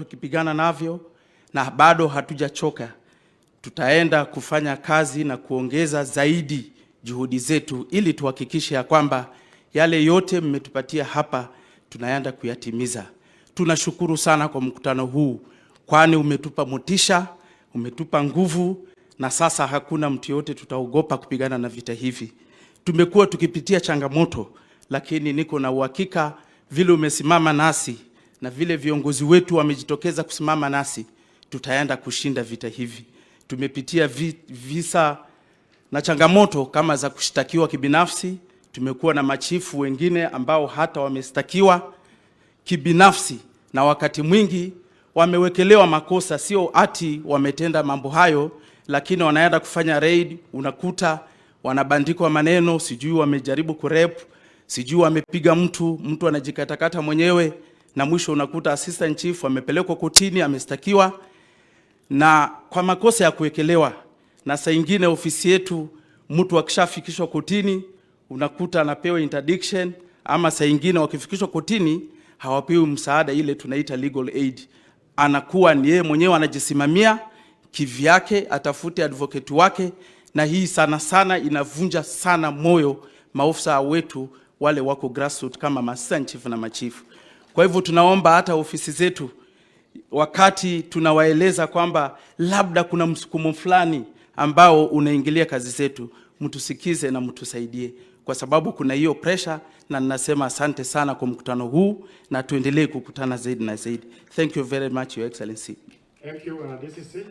tukipigana navyo na bado hatujachoka. Tutaenda kufanya kazi na kuongeza zaidi juhudi zetu ili tuhakikishe ya kwamba yale yote mmetupatia hapa tunaenda kuyatimiza. Tunashukuru sana kwa mkutano huu, kwani umetupa motisha, umetupa nguvu, na sasa hakuna mtu yote tutaogopa kupigana na vita hivi. Tumekuwa tukipitia changamoto, lakini niko na uhakika vile umesimama nasi na vile viongozi wetu wamejitokeza kusimama nasi, tutaenda kushinda vita hivi. Tumepitia visa na changamoto kama za kushtakiwa kibinafsi. Tumekuwa na machifu wengine ambao hata wameshtakiwa kibinafsi na wakati mwingi wamewekelewa makosa, sio ati wametenda mambo hayo, lakini wanaenda kufanya raid, unakuta wanabandikwa maneno, sijui wamejaribu kurape, sijui wamepiga mtu, mtu anajikatakata mwenyewe, na mwisho unakuta assistant chief amepelekwa kotini, ameshtakiwa na kwa makosa ya kuwekelewa. Na saa ingine ofisi yetu mtu akishafikishwa kotini unakuta anapewa interdiction, ama saa ingine wakifikishwa kotini hawapewi msaada ile tunaita legal aid, anakuwa ni yeye mwenyewe anajisimamia kivyake, atafute advocate wake, na hii sana sana inavunja sana moyo maofisa wetu wale wako grassroots kama assistant chief na machifu. Kwa hivyo tunaomba hata ofisi zetu wakati tunawaeleza kwamba labda kuna msukumo fulani ambao unaingilia kazi zetu, mtusikize na mtusaidie, kwa sababu kuna hiyo pressure, na ninasema asante sana kwa mkutano huu na tuendelee kukutana zaidi na zaidi. Thank you very much, Your Excellency. Thank you, DCC.